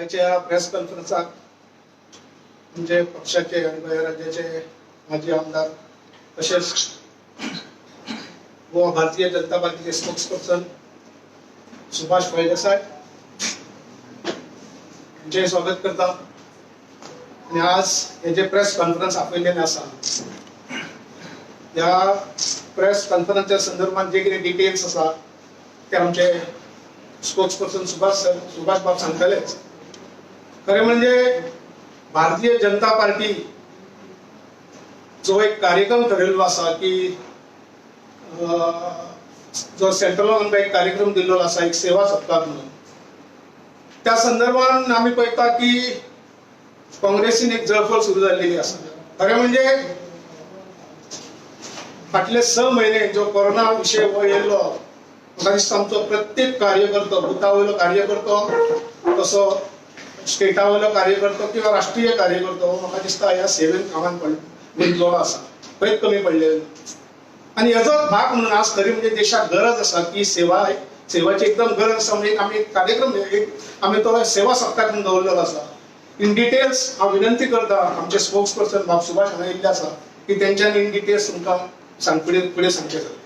आयच्या प्रेस कॉन्फरन्साक आमचे पक्षाचे आनी गोंय राज्याचे माजी आमदार तशेंच गोवा भारतीय जनता पार्टीचे स्पोक्स पर्सन सुभाष फळदेसाय हांचें स्वागत करता. आनी आज हे जे प्रेस कॉन्फरन्स आपयल्लें आसा ह्या प्रेस कॉन्फरन्सच्या संदर्भात जे कितें डिटेल्स आसा ते आमचे spokes person Subhash sir Subhash बाब सांगतलेच. खरें म्हणजे भारतीय जनता पार्टी जो एक कार्यक्रम ठरयल्लो आसा की जो सेंट्रलान आमकां एक कार्यक्रम दिल्लो आसा एक सेवा सप्ताह म्हणून, त्या संदर्भात आमी पळयता की काँग्रेसीन एक जळफळ सुरू जाल्लेली आसा. खरें म्हणजे फाटले 6 म्हयने जो कोरोना विशय हो येयल्लो म्हाका दिसता आमचो प्रत्येक कार्यकर्तो, बुथा वयलो कार्यकर्तो तसो स्टेटा वयलो कार्यकर्तो किंवा राष्ट्रीय कार्यकर्तो म्हाका दिसता ह्या सेवेन कामान गुंतलेलो आसा, खंयच कमी पडलेलो. आनी हेजो भाग म्हणून आज खरी म्हणजे देशाक गरज आसा की सेवा, सेवाची एकदम गरज आसा. म्हणजे आमी एक कार्यक्रम, एक आमी तो सेवा सप्ताक म्हणून दवरलेलो आसा. इन डिटेल्स हांव विनंती करता आमचे स्पोक्स पर्सन बाब सुभाष हांगा येयल्ले आसा की तेंच्यांनी इन डिटेल्स तुमकां सांग फुडें फुडें सांगचें जालें.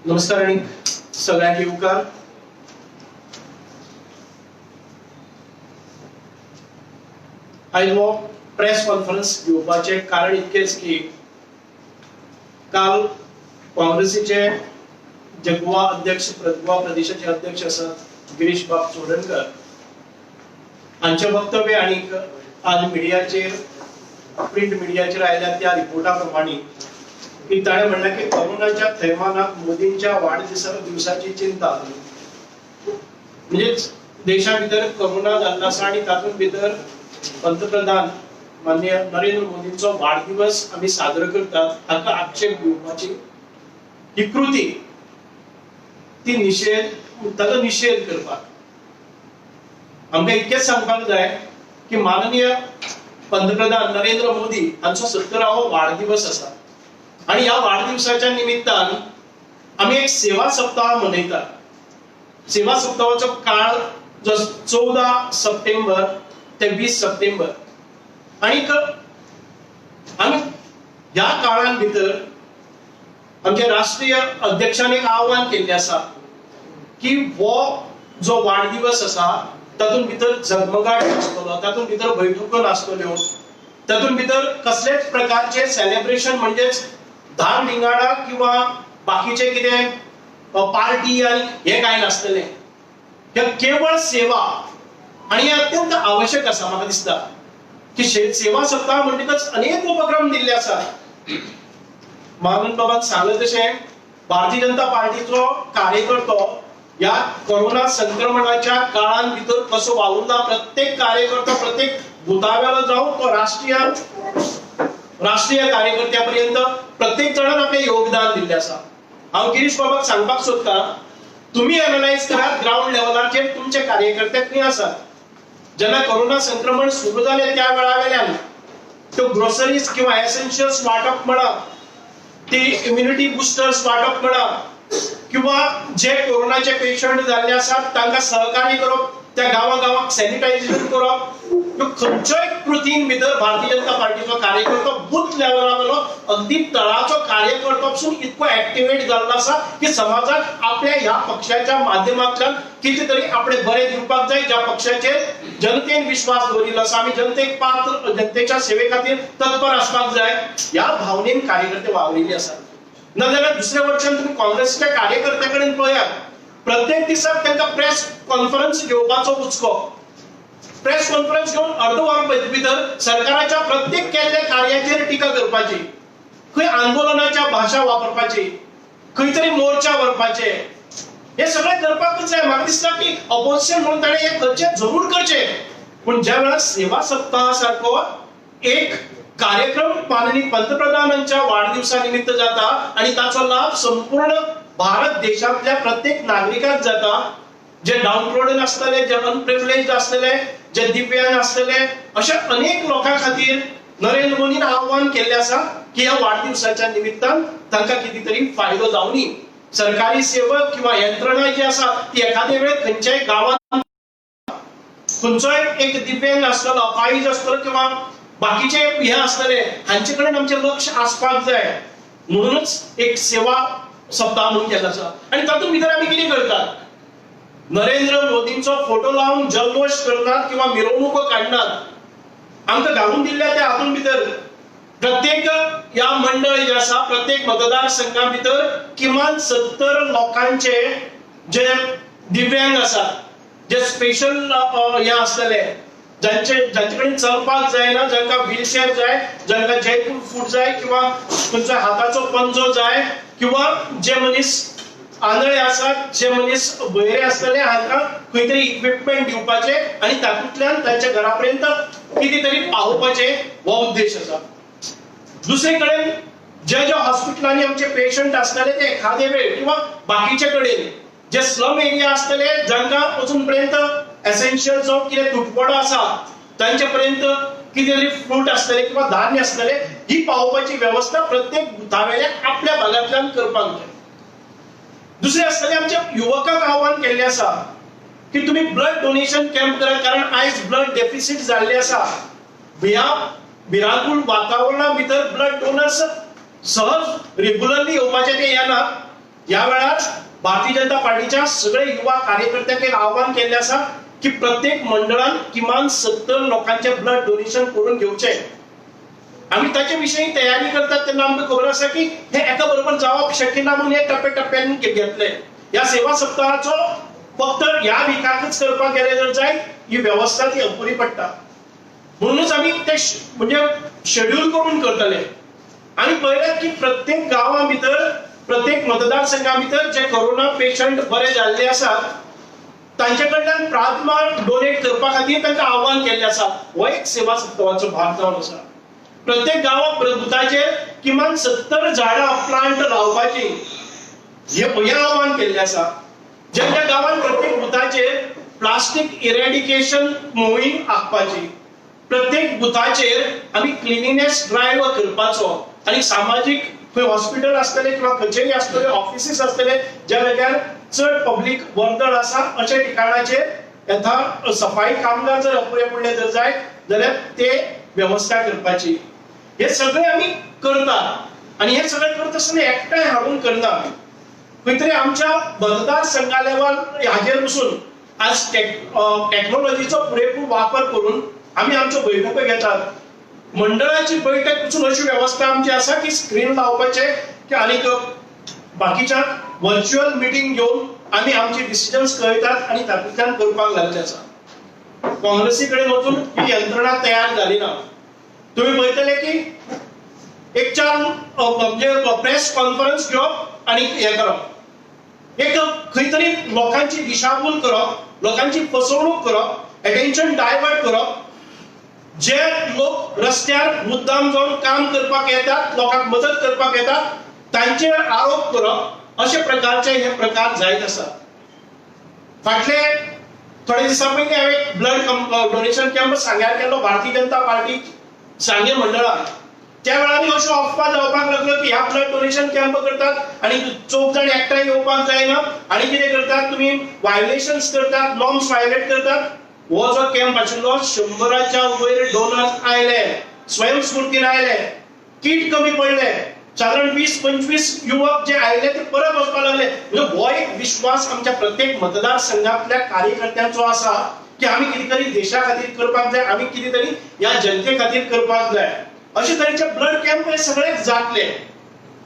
नमस्कार आनी सगळ्यांक येवकार. आयज हो प्रेस कॉन्फरन्स घेवपाचें कारण इतकेंच की काल काँग्रेसीचे जे गोवा अध्यक्ष, गोवा प्रदेशाचे अध्यक्ष आसात गिरीश बाब चोडणकर हांचें वक्तव्य आनी आज मिडियाचेर, प्रिंट मिडियाचेर आयल्या त्या रिपोर्टा प्रमाणे की ताणें म्हणलें की कोरोनाच्या थैमानाक मोदींच्या वाडदिसा दिवसाची चिंता, म्हणजेच देशा भितर कोरोना जाल्लो आसा आनी तातूंत भितर पंतप्रधान माननीय नरेंद्र मोदींचो वाडदिवस आमी साजरो करतात हाका आक्षेप दिवपाची ही कृती ती निशेध, ताचो निशेध करपाक आमकां इतकेंच सांगपाक जाय की माननीय पंतप्रधान नरेंद्र मोदी हांचो 70वो वाडदिवस आसा आनी ह्या वाडदिवसाच्या निमित्तान आमी एक सेवा सप्ताह मनयतात. सेवा सप्ताहाचो काळ जो 14 सप्टेंबर ते 20 सप्टेंबर आनी आमी ह्या काळान भितर आमच्या राष्ट्रीय अध्यक्षान एक आव्हान केल्लें आसा की हो जो वाडदिवस आसा तातूंत भितर झगमगाट नासतलो, तातूंत भितर बैठको नासतल्यो, तातूंत भितर कसलेच प्रकारचे सेलेब्रेशन म्हणजेच धार ढिंगाडा किंवा बाकीचे कितें पार्टी आनी हें कांय नासतलें. हे केवळ सेवा आनी हें अत्यंत आवश्यक आसा. म्हाका दिसता की सेवा सप्ताह म्हणटकच अनेक उपक्रम दिल्ले आसात. मानन बाबान सांगलें तशें भारतीय जनता पार्टीचो कार्यकर्तो ह्या कोरोना संक्रमणाच्या काळान भितर कसो वावुरला, प्रत्येक कार्यकर्तो प्रत्येक बुथावेलो जावं तो राष्ट्रीय राष्ट्रीय कार्यकर्त्या पर्यंत प्रत्येक जाणान आपलें योगदान दिल्लें आसा. हांव गिरीश बाबाक सांगपाक सोदता, तुमी एनालायज करात ग्रावंड लेवलाचेर तुमचे कार्यकर्ते खंय आसात. जेन्ना कोरोना संक्रमण सुरू जालें त्या वेळा वेल्यान त्यो ग्रोसरीज किंवा एसेन्शियल्स वांटप म्हणा, ती इम्युनिटी बुस्टर्स वांटप म्हणा, किंवा जे कोरोनाचे पेशंट जाल्ले आसात तांकां सहकार्य करप, त्या गांवा गांवाक सॅनिटायझेशन करप, ह्यो खंयच्याय कृतीन भितर भारतीय जनता पार्टीचो कार्यकर्तो बूथ लेवला वेलो अगदी तळाचो कार्यकर्तो पसून इतको एक्टिवेट जाल्लो आसा की समाजाक आपल्या ह्या पक्षाच्या माध्यमांतल्यान कितें तरी आपणे बरें दिवपाक जाय, ज्या पक्षाचेर जनतेन विश्वास दवरिल्लो आसा, आमी जनतेक पात्र, जनतेच्या सेवे खातीर तत्पर आसपाक जाय, ह्या भावनेन कार्यकर्ते वावरिल्ले आसात. नाजाल्यार दुसऱ्या वटच्यान तुमी काँग्रेसच्या कार्यकर्त्या कडेन पळयात, प्रत्येक दिसाक तांकां प्रेस कॉन्फरन्स घेवपाचो उचको, प्रेस कॉन्फरन्स घेवन अर्द वर भितर सरकाराच्या प्रत्येक केल्ल्या कार्याचेर टिका करपाची, खंय आंदोलनाच्या भाशा वापरपाची, खंय तरी मोर्चा व्हरपाचे, हे सगळें करपाकूच जाय. म्हाका दिसता की ऑपोजिशन म्हणून ताणें हें करचें, जरूर करचें, पूण ज्या वेळार सेवा सप्ताहा सारको एक कार्यक्रम माननीय पंतप्रधानांच्या वाडदिवसा निमित्त जाता आनी ताचो लाभ संपूर्ण भारत देशांतल्या प्रत्येक नागरिकाक जाता, जे डाउनट्रोडन आसतले, जे अनप्रिविलेज आसतले, जे दिव्यांग आसतले, अशा अनेक लोकां खातीर नरेंद्र मोदीन आव्हान केल्लें आसा की ह्या वाडदिवसाच्या निमित्तान तांकां कितें तरी फायदो जावनी. सरकारी सेवक किंवा यंत्रणा जी आसा ती एखादे वेळ खंयच्याय गांवांत खंयचोय एक दिव्यांग आसतलो, अपाहीज आसतलो किंवा बाकीचे हे आसतले, हांचे कडेन आमचें लक्ष आसपाक जाय. म्हणूनच एक सेवा सप्ताह म्हणून केल्लो आसा. आनी तातूंत भितर आमी कितें करतात, नरेंद्र मोदींचो फोटो लावन जल्लोश करनात किंवा मिरवणुको काडनात. आमकां घालून दिल्ल्या त्या हातूंत भितर प्रत्येक ह्या मंडळ जे आसा, प्रत्येक मतदारसंघा भितर किमान 70 लोकांचे जे दिव्यांग आसा, जे स्पेशल हे आसतले, जांचे जांचे कडेन चलपाक जायना, जांकां व्हीलचेअर जाय, जांकां जयपूर फूट जाय किंवा खंयचो हाताचो पंजो जाय किंवा जे मनीस आंधळे आसात, जे मनीस बहिरे आसतले, हांकां खंय तरी इक्विपमेंट दिवपाचे आनी तातूंतल्यान तांच्या घरा पर्यंत कितें तरी पावोवपाचे हो उद्देश आसा. दुसरे कडेन जे जे हॉस्पिटलांनी आमचे पेशंट आसतले ते एखादे वेळ किंवा बाकीचे कडेन जे स्लम एरिया आसतले, जांकां अजून पर्यंत एसेन्शियल जावं कितें तुटवडो आसा, तांचे पर्यंत कितें तरी फ्रूट आसतले किंवा धान्य आसतले, ही पावोवपाची वेवस्था प्रत्येक बुथावेल्या आपल्या भागांतल्यान करपाक जाय. दुसरें आसतलें, आमच्या युवकांक आव्हान केल्लें आसा की तुमी ब्लड डोनेशन कॅम्प करात, कारण आयज ब्लड डेफिसीट जाल्लें आसा. ह्या भिरांकूळ वातावरणा भितर ब्लड डोनर्स सहज रेग्युलरली येवपाचे ते येनात. ह्या वेळार भारतीय जनता पार्टीच्या सगळे युवा कार्यकर्त्यांक एक आव्हान केल्लें आसा की प्रत्येक मंडळान किमान 70 लोकांचे ब्लड डोनेशन करून घेवचें. आमी ताचे विशयी तयारी करतात तेन्ना आमकां खबर आसा की हे एका बरोबर जावप शक्य ना, म्हणून हे टप्प्या टप्प्यान घेतले. ह्या सेवा सप्ताहाचो फक्त ह्या विकाकच करपाक गेले जर जाय, ही वेवस्था ती अपुरी पडटा. म्हणूनच आमी ते म्हणजे शेड्यूल करून करतले. आमी पळयल्यात की प्रत्येक गांवा भितर, प्रत्येक मतदारसंघा भितर जे कोरोना पेशंट बरे जाल्ले आसात तांचे कडल्यान प्लाझ्मा डोनेट करपा खातीर तांकां आव्हान केल्लें आसा. हो एक सेवा सप्तकाचो भाग जावन आसा. प्रत्येक गांवाक बुथाचेर किमान 70 झाडां प्लांट लावपाची हे आव्हान केल्लें आसा. ज्या ज्या गांवांत प्रत्येक बुथाचेर प्लास्टीक इरेडिकेशन मोहीम आंखपाची, प्रत्येक बुथाचेर आमी क्लिनिनेस ड्रायव्ह करपाचो आनी सामाजीक खंय हॉस्पिटल आसतले किंवा कचेरी आसतले, ऑफिसीस आसतले, ज्या जाग्यार चड पब्लीक वर्दळ आसा अशा ठिकाणाचेर यथा सफाई कामगार जर अपुरे पडले जर जाय जाल्यार ते वेवस्था करपाची. हे सगळे आमी करतात आनी हे सगळे करत आसतना एकठांय हाडून करना. खंय तरी आमच्या मतदारसंघा लेवल हाजेर बसून आज टॅक्नोलॉजीचो पुरेपूर वापर करून आमी आमच्यो बैठको घेतात. मंडळाची बैठक पसून अशी वेवस्था आमची आसा की स्क्रीन लावपाचे की आनीक बाकीच्या व्हर्च्युअल मिटींग घेवन आमी आमची डिसिजन्स कळयतात आनी तातूंतल्यान करपाक लागले आसा. काँग्रेसी कडेन वचून ही यंत्रणा तयार जाली ना. तुम्ही पळयतले की एक चार म्हणजे प्रेस कॉन्फरन्स घेवप आनी हें करप, एक खंय तरी लोकांची दिशाभूल करप, लोकांची फसवणूक करप, एटेन्शन डायवर्ट करप. जे लोक रस्त्यार मुद्दाम जावन काम करपाक येतात, लोकांक मदत करपाक येतात, तांचेर आरोप करप, अशे प्रकारचे हे प्रकार जायत आसात. फाटले थोडे दिसां पयलीं हांवें ब्लड डोनेशन कॅम्प सांग्यार केल्लो भारतीय जनता पार्टी सांगे मंडळान. त्या वेळार अश्यो अफवा जावपाक लागल्यो की ह्या ब्लड डोनेशन कॅम्प करतात आनी चौग जाण एकठांय येवपाक जायना आनी कितें करतात तुमी, वायलेशन्स करतात, नॉर्म्स वायलेट करतात. हो जो कॅम्प आशिल्लो 100च्या वयर डोनर्स आयले, स्वयंस्फूर्तीन आयले, किट कमी पडले, सादारण 20-25 युवक जे आयले ते परत वचपाक लागले. म्हणजे हो एक विश्वास आमच्या प्रत्येक मतदारसंघातल्या कार्यकर्त्यांचो आसा की आमी कितें तरी देशा खातीर करपाक जाय, आमी कितें तरी ह्या जनते खातीर करपाक जाय. अशे तरेचे ब्लड कॅम्प हे सगळे जातले.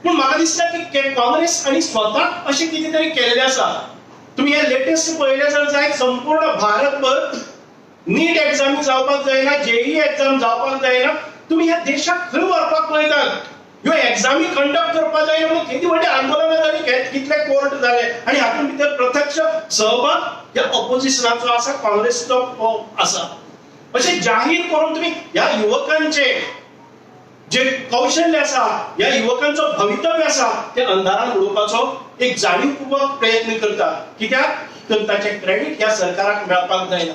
पूण म्हाका दिसता की काँग्रेस आनी स्वताक अशें कितें तरी केल्लें आसा. तुमी हे लेटेस्ट पळयलें जर जायत, संपूर्ण भारतभर नीट एग्जामी जावपाक जायना, जेई एग्जाम जावपाक जायना. तुमी ह्या देशाक खंय व्हरपाक पळयतात? ह्यो एग्जामी कंडक्ट करपाक जायना म्हणून कितें व्हडली आंदोलनां जाली, कितले कोर्ट जाले आनी हातूंत भितर प्रत्यक्ष सहभाग ह्या ऑपोजिशनाचो आसा, काँग्रेसचो आसा. अशें जाहीर करून तुमी ह्या युवकांचे जे कौशल्य आसा, ह्या युवकांचो भवितव्य आसा, ते अंधारान उडोवपाचो एक जाणीवपूर्वक प्रयत्न करता. कित्याक तर ताचें क्रेडीट ह्या सरकाराक मेळपाक जायना.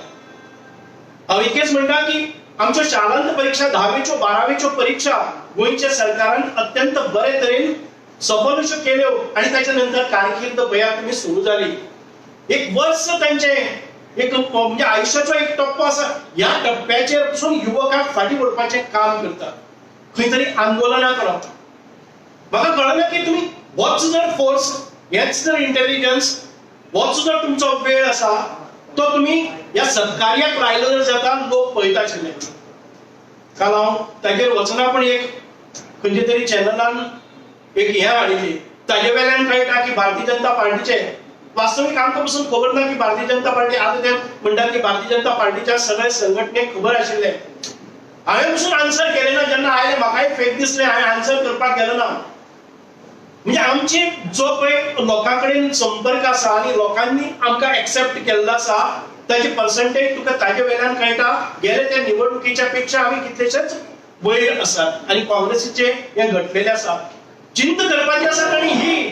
हांव इतकेंच म्हणटा की आमच्यो शालांत परीक्षा, 10वेच्यो 12वेच्यो परीक्षा गोंयच्या सरकारान अत्यंत बरे तरेन सफल अश्यो केल्यो आनी ताच्या नंतर कारकीर्द पळयात तुमी सुरू जाली. एक वर्स तांचे एक म्हणजे आयुष्याचो एक टप्पो आसा, ह्या टप्प्याचेर पसून युवकांक फाटीं ओडपाचें काम करतात, खंय तरी आंदोलनां करप. म्हाका कळना की तुमी होच जर फोर्स, हेच जर इंटेलिजन्स, होच जर तुमचो वेळ आसा तो तुमी ह्या सत्कार्याक लायलो जर जाता, लोक पळयता आशिल्ले. काल हांव ताजेर वचना, पण एक खंयच्या तरी चॅनलान एक हें हाडिल्ली, ताजे वेल्यान कळटा की भारतीय जनता पार्टीचे वास्तवीक आमकां पसून खबर ना की भारतीय जनता पार्टी आतां ते म्हणटात की भारतीय जनता पार्टीच्या सगळ्या संघटनेक खबर आशिल्लें. हांवें पसून आन्सर केलें ना. जेन्ना आयलें म्हाकाय फेक दिसलें, हांवें आन्सर करपाक गेलो ना. म्हणजे आमची जो पळय लोकां कडेन संपर्क आसा आनी लोकांनी आमकां एक्सेप्ट केल्लो आसा ताची पर्संटेज तुका ताजे वेल्यान कळटा. गेले त्या निवडणुकीच्या पेक्षा आमी कितलेशेच वयर आसात आनी काँग्रेसीचे हें घडलेलें आसा. चिंता करपाची आसा आनी ही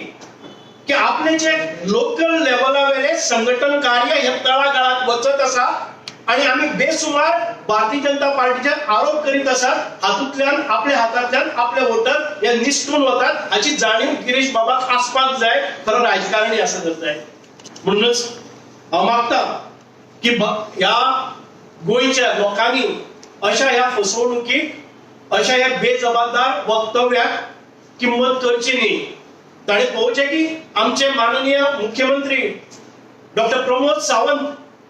की आपले जे लोकल लेवला वेले संघटन कार्य हे तळागाळात वचत आसा आनी आमी बेसुमार भारतीय जनता पार्टीचेर आरोप करीत आसात. हातूंतल्यान आपल्या हातांतल्यान आपले वोटर हे निसटून वतात हाची जाणीव गिरीश बाबाक आसपाक जाय, खरो राजकारणी आसा जर जाय. म्हणूनच हांव मागता की ह्या गोंयच्या लोकांनी अशा ह्या फसवणुकीक, अशा ह्या बेजबाबदार वक्तव्याक किंमत करची न्ही. ताणें पळोवचें की आमचे माननीय मुख्यमंत्री डॉक्टर प्रमोद सावंत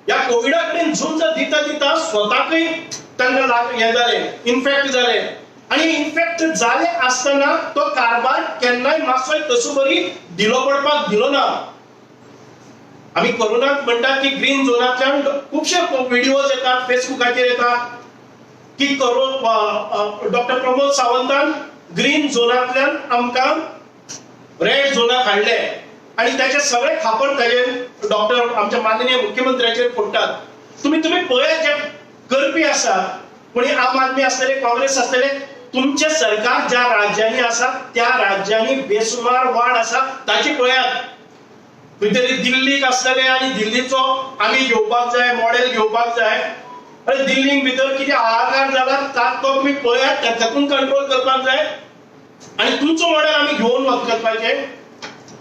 ह्या कोविडा कडेन झुंज दिता दिता स्वताकय तांकां हें जालें, इन्फेक्ट जालें आनी इन्फेक्ट जालें आसतना तो कारभार केन्नाय मातसोय तसो बरी ढिलो पडपाक दिलो ना. आमी कोरोनाक म्हणटात की ग्रीन झोनांतल्यान खुबशे व्हिडियोज येतात, फेसबुकाचेर येतात की डॉक्टर प्रमोद सावंतान ग्रीन झोनांतल्यान आमकां रेड झोनाक हाडले आनी त्याचे सगळे खापर ताजेर डॉक्टर आमच्या माननीय मुख्यमंत्र्याचेर फोडटात. तुमी तुमी पळयात जे करपी आसा, कोणी आम आदमी आसतले, काँग्रेस आसतले, तुमचें सरकार ज्या राज्यांनी आसा त्या राज्यांनी बेसुमार वाड आसा ताची पळयात. खंय तरी दिल्लीक आसतले आनी दिल्लीचो आमी घेवपाक जाय, मॉडेल घेवपाक जाय. अरे दिल्लीक भितर कितें हाहाकार जाला तो तुमी पळयात, तातूंत कंट्रोल करपाक जाय आनी तुमचो मॉडेल आमी घेवन वचपाचें.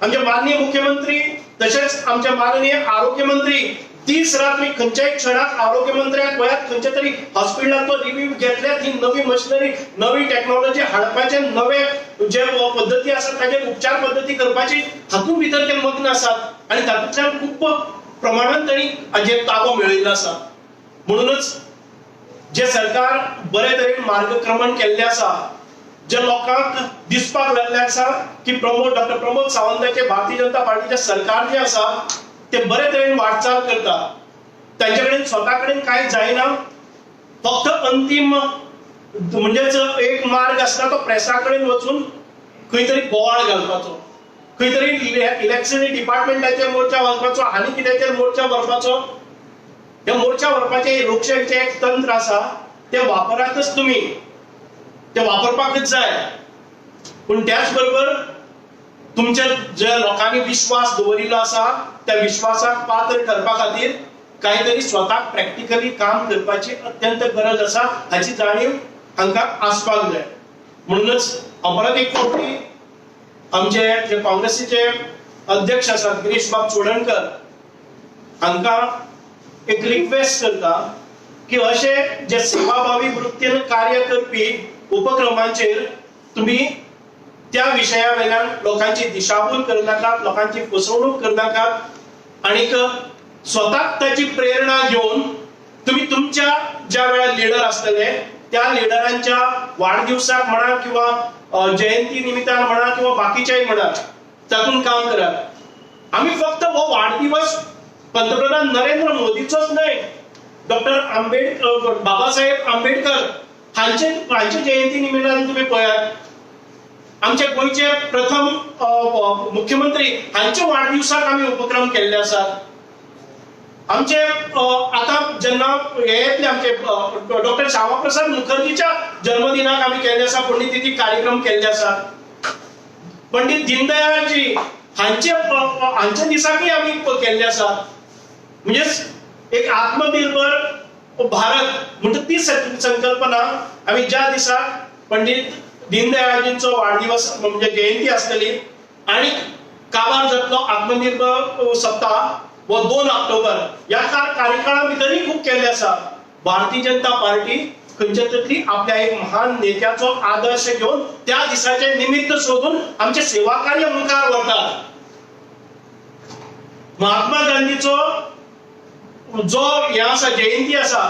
आमचे माननीय मुख्यमंत्री तशेंच आमचे माननीय आरोग्य मंत्री दीस रात खंयच्याय क्षणाक आरोग्य मंत्र्याक पळयात खंयच्या तरी हॉस्पिटलांत तो रिव्यू घेतल्यात, ही नवी मशिनरी, नवी टॅक्नॉलॉजी हाडपाचे, नवे जे पद्दती आसात ताजेर उपचार पद्दती करपाची, हातूंत भितर ते मग्न आसात आनी तातूंतल्यान खूब प्रमाणान तांणी हाजेर ताबो मेळयल्लो आसा. म्हणूनच जे सरकार बरे तरेन मार्गक्रमण केल्लें आसा, जे लोकांक दिसपाक लागले आसा की डॉक्टर प्रमोद सावंताचे भारतीय जनता पार्टीचे सरकार जे आसा ते बरे तरेन वाटचाल करता, तांचे कडेन स्वता कडेन कांय जायना, फक्त अंतीम म्हणजेच एक मार्ग आसता तो प्रेसा कडेन वचून खंय तरी बोवाळ घालपाचो, खंय तरी इलेक्शन डिपार्टमेंटाचेर मोर्चा व्हरपाचो आनी कित्याचेर मोर्चा व्हरपाचो. हे मोर्चा व्हरपाचें लोकशाहीचें एक तंत्र आसा, तें वापरातच तुमी, ते वापरपाकच जाय. पूण त्याच बरोबर तुमच्या ज्या लोकांनी विश्वास दवरिल्लो आसा त्या विश्वासाक पात्र ठरपा खातीर कांय तरी स्वताक प्रॅक्टिकली काम करपाची अत्यंत गरज आसा हाची जाणीव हांकां आसपाक जाय. म्हणूनच हांव परत एक फावटी आमचे जे काँग्रेसीचे अध्यक्ष आसात गिरीश बाब चोडणकर हांकां एक रिक्वेस्ट करता की अशे जे सेवाभावी वृत्तीन कार्य करपी उपक्रमांचेर तुमी त्या विशया वेल्यान लोकांची दिशाभूल करनाकात, लोकांची फसवणूक करनाकात आणीक स्वताक ताची प्रेरणा घेवन तुमी तुमच्या ज्या वेळार लिडर आसतले त्या लिडरांच्या वाडदिवसाक म्हणा किंवा जयंती निमित्तान म्हणा किंवा बाकीच्याय म्हणा तातूंत काम करात. आमी फक्त हो वाडदिवस पंतप्रधान नरेंद्र मोदीचोच न्हय, डॉक्टर आंबेडकर, बाबासाहेब आंबेडकर हांचे हांचे जयंती निमित्तान तुमी पळयात, आमचे गोंयचे प्रथम मुख्यमंत्री हांच्या वाडदिवसाक आमी उपक्रम केल्ले आसात. आमचे आतां जेन्ना हे येतले आमचे डॉक्टर श्यामाप्रसाद मुखर्जीच्या जन्मदिनाक आमी केल्ले आसा, पुण्यतिथी कार्यक्रम केल्ले आसात. पंडित दीनदयाळजी हांचे हांच्या दिसाकय आमी केल्ले आसात. म्हणजेच एक आत्मनिर्भर भारत म्हणटा ती संकल्पना आमी ज्या दिसा पंडित दीनदयाळजींचो वाढदिवस म्हणजे जयंती आसतली आणि काबार जातलो आत्मनिर्भर सप्ताह हो 2 ऑक्टोबर ह्या कार्यकाळा भितरय खूब केल्ले आसा. भारतीय जनता पार्टी खंयच्या तरी आपल्या एक महान नेत्याचो आदर्श घेवन त्या दिसाचे निमित्त सोदून आमचे सेवा कार्य मुखार व्हरतात. महात्मा गांधीचो जो हे आसा जयंती आसा,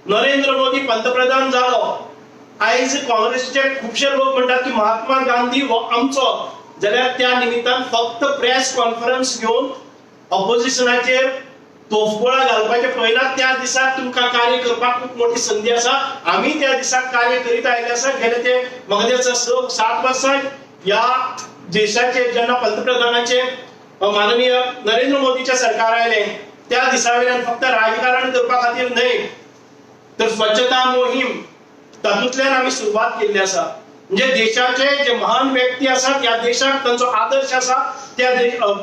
नरेंद्र मोदी पंतप्रधान जालो, आयज काँग्रेसीचे खुबशे लोक म्हणटात की महात्मा गांधी हो आमचो, जाल्यार त्या निमित्तान फक्त प्रेस कॉन्फरन्स घेवन ऑपोजिशनाचेर तोफगोळा घालपाचे पळयना. त्या दिसाक तुमकां कार्य करपाक खूब मोठी संदी आसा. आमी त्या दिसाक कार्य करीत आयिल्ले आसा. गेले ते म्हाका दिसता 6-7 वर्सां ह्या देशाचे जेन्ना पंतप्रधानाचे माननीय नरेंद्र मोदीच्या सरकार आयलें त्या दिसा वयल्यान फक्त राजकारण करपा खातीर न्हय तर स्वच्छता मोहीम तातूंतल्यान आमी सुरवात केल्ली आसा. म्हणजे देशाचे जे महान व्यक्ती आसात ह्या देशाक तांचो आदर्श आसा त्या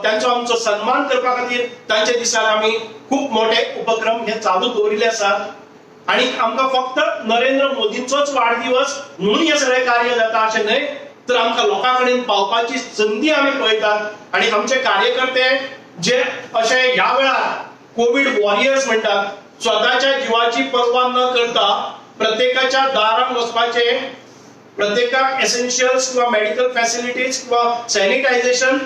तांचो आमचो सन्मान करपा खातीर तांच्या दिसाक आमी खूब मोठे उपक्रम हे चालू दवरिल्ले आसात. आणि आमकां फक्त नरेंद्र मोदींचोच वाढदिवस म्हणून हे सगळें कार्य जाता अशें न्हय, तर आमकां लोकां कडेन पावपाची संदी आमी पळयतात. आणि आमचे कार्यकर्ते जे अशे ह्या वेळार कोवीड वॉरियर्स म्हणटात, स्वताच्या जिवाची पर्वा न करता प्रत्येकाच्या दारान वचपाचे, प्रत्येकाक एसेन्शियल्स किंवा मेडिकल फॅसिलिटीज किंवा सॅनिटायझेशन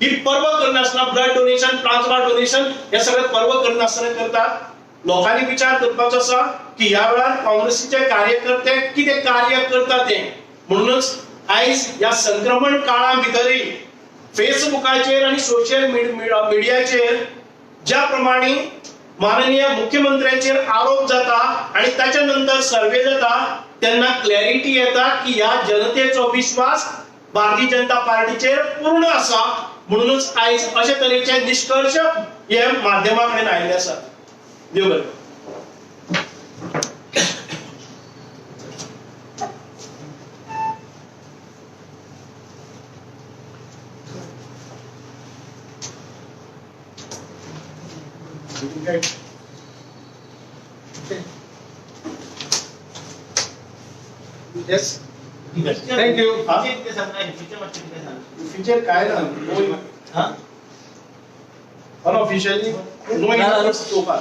ही पर्व करनासतना, ब्लड डोनेशन, प्लाझ्मा डोनेशन हे सगळें पर्व करनासतना करतात. लोकांनी विचार करपाचो आसा की ह्या वेळार काँग्रेसीचे कार्यकर्ते कितें कार्य करता तें. म्हणूनच आयज ह्या संक्रमण काळा भितरय फेसबुकाचेर आनी सोशल मिडियाचेर ज्या प्रमाणे माननीय मुख्यमंत्र्यांचेर आरोप जाता आनी ताच्या नंतर सर्वे जाता तेन्ना क्लॅरिटी येता की ह्या जनतेचो विश्वास भारतीय जनता पार्टीचेर पूर्ण आसा. म्हणूनच आयज अशे तरेचे निश्कर्श हे माध्यमा कडेन आयिल्ले आसात. देव बरें. Yes, thank you. Future काय ना अनऑफिशियली नो so far.